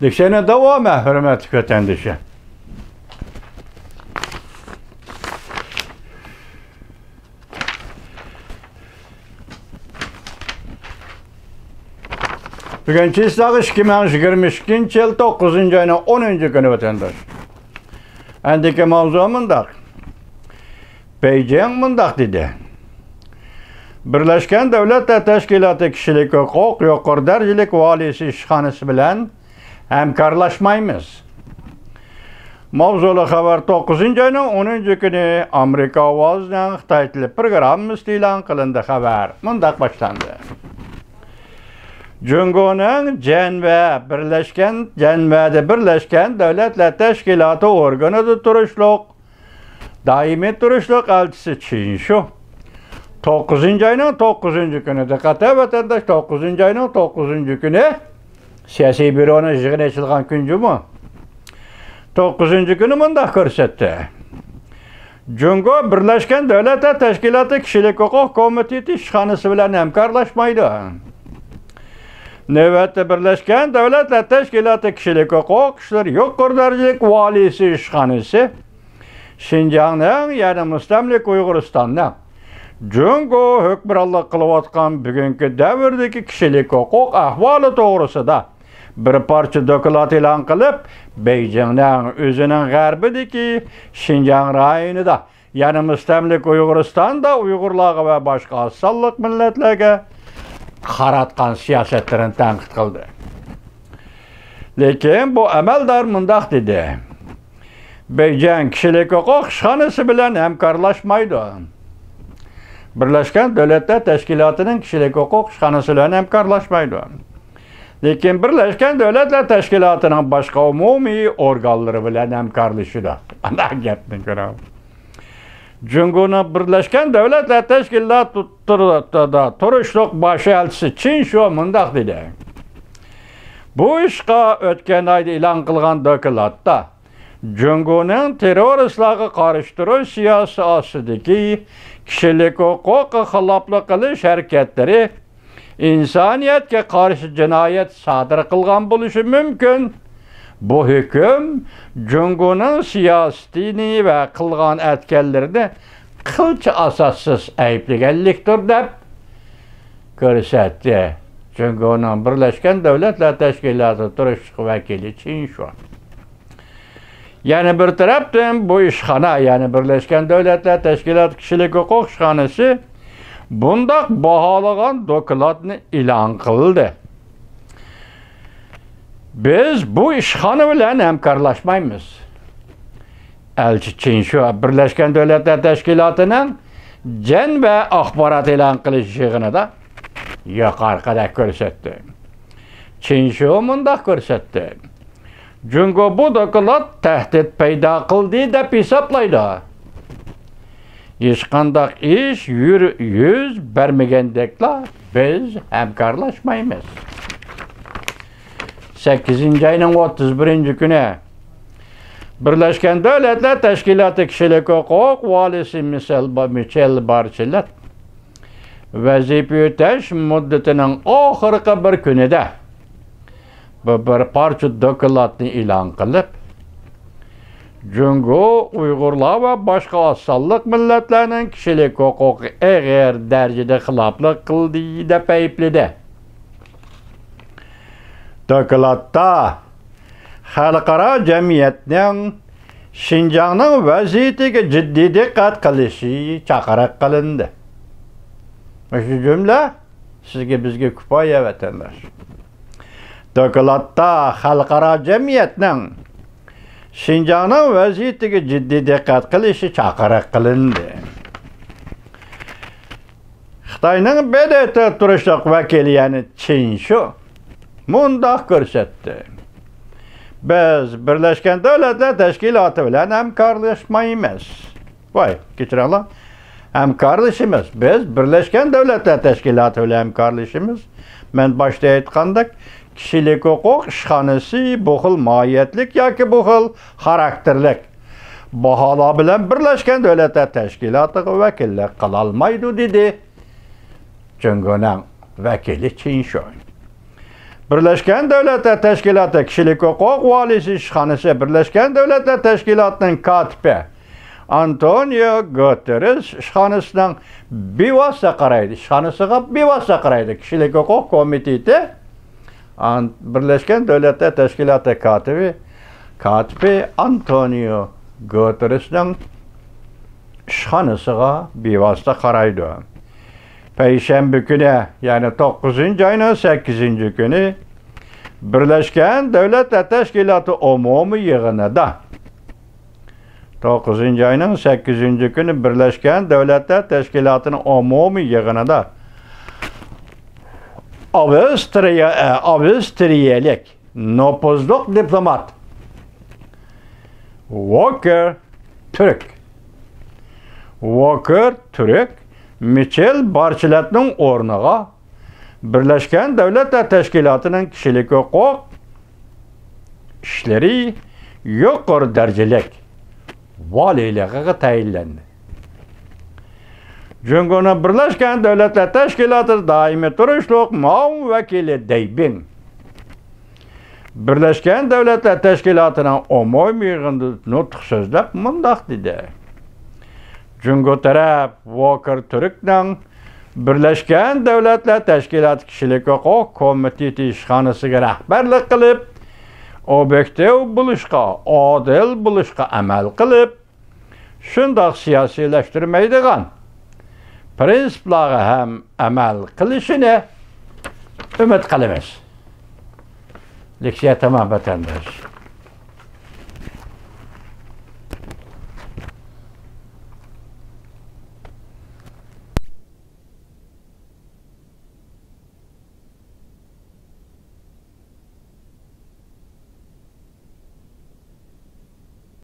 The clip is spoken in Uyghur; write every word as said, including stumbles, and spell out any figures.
لېكسىيەنىڭ داۋامى، ھۆرمەتلىك ۋەتەندىشى. بۈگۈن چىسلاغ ئىككى مىڭ يىگىرمە ئىككىنچى يىل توققۇزىنچى ئاينىڭ ئونىنچى كۈنى، ۋەتەنداش. ئەندىكى ماۋزۇ مۇنداق. بېيجىڭ مۇنداق دېدى: بىرلەشكەن دۆلەتلەر تەشكىلاتى كىشىلىك ھوقۇق يۇقىرى دەرىجىلىك ۋالىيسى ئىشخانىسى بىلەن ھەمكارلاشمايمىز. ماۋزۇلۇق خەۋەر توققۇزىنچى ئاينىڭ ئونىنچى كۈنى ئامېرىكا ئاۋازىنىڭ خىتاي تىلى پروگراممىسىدا ئېلان قىلىندى. خەۋەر مۇنداق باشلاندى. جۇڭگونىڭ جەنۋە بىرلەشكەن، جەنۋەدە بىرلەشكەن دۆلەتلەر تەشكىلاتى ئورگىنىدا تۇرۇشلۇق دائىمىي تۇرۇشلۇق ئەلچىسى چىن شۇ توققۇزىنچى ئاينىڭ توققۇزىنچى كۈنى، دىققەت ۋەتەنداش، توققۇزىنچى ئاينىڭ توققۇزىنچى كۈنى سىياسىي بيۇرونىڭ يىغىنى ئېچىلغان كۈن جۇمۇ. توققۇزىنچى كۈنى مۇنداق كۆرسەتتى: جۇڭگو بىرلەشكەن دۆلەتلەر تەشكىلاتى كىشىلىك ھوقۇق كومىتېتى ئىشخانىسى بىلەن ھەمكارلاشمايدۇ. نۆۋەتتە بىرلەشكەن دۆلەتلەر تەشكىلاتى كىشىلىك ھوقۇق ئىشلىرى يۇقىرى دەرىجىلىك ۋالىيسى ئىشخانىسى شىنجاڭنىڭ، يەنى مۇستەملىكە ئۇيغۇرىستاننىڭ جۇڭگو ھۆكۈمرانلىق قىلىۋاتقان بۈگۈنكى دەۋردىكى كىشىلىك ھوقۇق ئەھۋالى توغرىسىدا بىر پارچە دوكلات ئېلان قىلىپ، بېيجىڭنىڭ ئۆزىنىڭ غەربىدىكى شىنجاڭ رايونىدا، يەنى مۇستەملىكە ئۇيغۇرىستاندا ئۇيغۇرلارغا ۋە باشقا ئاز سانلىق مىللەتلەرگە قاراتقان سىياسەتلىرىنى تەنقىد قىلدى. لېكىن بۇ ئەمەلدار مۇنداق دېدى: بېيجىڭ كىشىلىك ھوقۇق ئىشخانىسى بىلەن ھەمكارلاشمايدۇ. بىرلەشكەن دۆلەتلەر تەشكىلاتىنىڭ كىشىلىك ھوقۇق ئىشخانىسى بىلەن ھەمكارلاشمايدۇ. لېكىن بىرلەشكەن دۆلەتلەر تەشكىلاتىنىڭ باشقا ئومۇمىي ئورگانلىرى بىلەن ھەمكارلىشىدۇ. ئانا گەپنى كۆرۈڭ. جۇڭگونىڭ بىرلەشكەن دۆلەتلەر تەشكىلاتىدا تۇرۇشلۇق باش ئەلچىسى چىن شۇ مۇنداق دېدى: بۇ ئىشقا ئۆتكەن ئايدا ئېلان قىلغان دوكلاتتا جۇڭگونىڭ تېررورىستلارغا قارشى تۇرۇش سىياسىتى ئاستىدىكى كىشىلىك ھوقۇققا خىلاپلىق قىلىش ھەرىكەتلىرى ئىنسانىيەتكە قارشى جىنايەت سادىر قىلغان بولۇشى مۇمكىن. بۇ ھۆكۈم جۇڭگونىڭ سىياسىتىنى ۋە قىلغان ئەتكەنلىرىنى قىلچە ئاساسسىز ئەيىبلىگەنلىكتۇر، دەپ كۆرسەتتى جۇڭگونىڭ بىرلەشكەن دۆلەتلەر تەشكىلاتىدا تۇرۇشلۇق ۋەكىلى چىن شۇ. يەنە بىر تەرەپتىن، بۇ ئىشخانا، يەنى بىرلەشكەن دۆلەتلەر تەشكىلاتى كىشىلىك ھوقۇق ئىشخانىسى بۇنداق باھالىغان دوكلاتنى ئېلان قىلدى: بىز بۇ ئىشخانا بىلەن ھەمكارلاشمايمىز. ئەلچى چىن شۇ بىرلەشكەن دۆلەتلەر تەشكىلاتىنىڭ جەنۋە ئاخبارات ئېلان قىلىش يىغىنىدا يۇقىرىقىدەك كۆرسەتتى. چىن شۇ مۇنداق كۆرسەتتى: جۇڭگو بۇ دوكلات تەھدىت پەيدا قىلدى دەپ ھېسابلايدۇ. ھېچقانداق ئىش يۈر-، يۈز بەرمىگەندەكلا بىز ھەمكارلاشمايمىز. سەككىزىنچى ئاينىڭ ئوتتۇز بىرىنچى كۈنى بىرلەشكەن دۆلەتلەر تەشكىلاتى كىشىلىك ھوقۇق ۋالىيسى مىسېل با-، مىچېل بارچېلەت ۋەزىپە ئۆتەش مۇددىتىنىڭ ئاخىرقى بىر كۈنىدە بۇ بىر پارچە دوكلاتنى ئېلان قىلىپ، جۇڭگو ئۇيغۇرلار ۋە باشقا ئاز سانلىق مىللەتلەرنىڭ كىشىلىك ھوقۇقىغا ئېغىر دەرىجىدە خىلاپلىق قىلدى، دەپ ئەيىبلىدى. دوكلاتتا خەلقئارا جەمئىيەتنىڭ شىنجاڭنىڭ ۋەزىيىتىگە جىددىي دىققەت قىلىشى چاقىرىق قىلىندى. مۇشۇ جۈملە سىزگە، بىزگە كۇپايە، ۋەتەنداش. دوكلاتتا خەلقئارا جەمئىيەتنىڭ شىنجاڭنىڭ ۋەزىيىتىگە جىددىي دىققەت قىلىشى چاقىرىق قىلىندى. خىتاينىڭ ب د ت تۇرۇشلۇق ۋەكىلى، يەنى چىن شۇ مۇنداق كۆرسەتتى: بىز بىرلەشكەن دۆلەتلەر تەشكىلاتى بىلەن ھەمكارلاشمايمىز. ۋاي، كەچۈرۈڭلار. ھەمكارلىشىمىز. بىز بىرلەشكەن دۆلەتلەر تەشكىلاتى بىلەن ھەمكارلىشىمىز. مەن باشتا ئېيتقاندەك، كىشىلىك ھوقۇق ئىشخانىسى بۇ خىل ماھىيەتلىك ياكى بۇ خىل خاراكتېرلىك باھالار بىلەن بىرلەشكەن دۆلەتلەر تەشكىلاتىغا ۋەكىللىك قىلالمايدۇ، دېدى جۇڭگونىڭ ۋەكىلى چىن شۇ. بىرلەشكەن دۆلەتلەر تەشكىلاتى كىشىلىك ھوقۇق ۋالىيسى ئىشخانىسى بىرلەشكەن دۆلەتلەر تەشكىلاتىنىڭ كاتىپى ئانتونىيو گۇتېررېس ئىشخانىسىنىڭ بىۋاسىتە قارايدۇ، ئىشخانىسىغا بىۋاسىتە قارايدۇ. كىشىلىك ھوقۇق كومىتېتى ئان-، بىرلەشكەن دۆلەتلەر تەشكىلاتى كاتىپى، كاتىپى ئانتونىيو گۇتېررېسنىڭ ئىشخانىسىغا بىۋاسىتە قارايدۇ. پەيشەنبە كۈنى، يەنى توققۇزىنچى ئاينىڭ سەككىزىنچى كۈنى بىرلەشكەن دۆلەتلەر تەشكىلاتى ئومۇمىي يىغىنىدا، توققۇزىنچى ئاينىڭ سەككىزىنچى كۈنى بىرلەشكەن دۆلەتلەر تەشكىلاتىنىڭ ئومۇمىي يىغىنىدا ئاۋسترىيە، ئە، ئاۋسترىيەلىك نوپۇزلۇق دىپلومات ۋوكېر تۈرك، ۋوكېر تۈرك مىچېل بارچلەتنىڭ ئورنىغا بىرلەشكەن دۆلەتلەر تەشكىلاتىنىڭ كىشىلىك ھوقۇق ئىشلىرى يۇقىرى دەرىجىلىك ۋالىيلىقىغا تەيىنلەندى. جۇڭگونىڭ بىرلەشكەن دۆلەتلەر تەشكىلاتىدا دائىمىي تۇرۇشلۇق مۇئاۋىن ۋەكىلى دەي بىڭ بىرلەشكەن دۆلەتلەر تەشكىلاتىنىڭ ئومۇمىي يىغىنىدا نۇتۇق سۆزلەپ مۇنداق دېدى: جۇڭگو تەرەپ ۋوكېر تۈركنىڭ بىرلەشكەن دۆلەتلەر تەشكىلاتى كىشىلىك ھوقۇق كومىتېتى ئىشخانىسىغا رەھبەرلىك قىلىپ، ئوبيېكتىپ بولۇشقا، ئادىل بولۇشقا ئەمەل قىلىپ، شۇنداق سىياسىيلەشتۈرمەيدىغان پىرىنسىپلارغا ھەم ئەمەل قىلىشىنى ئۈمىد قىلىمىز. لېكسىيە تامام، ۋەتەنداش.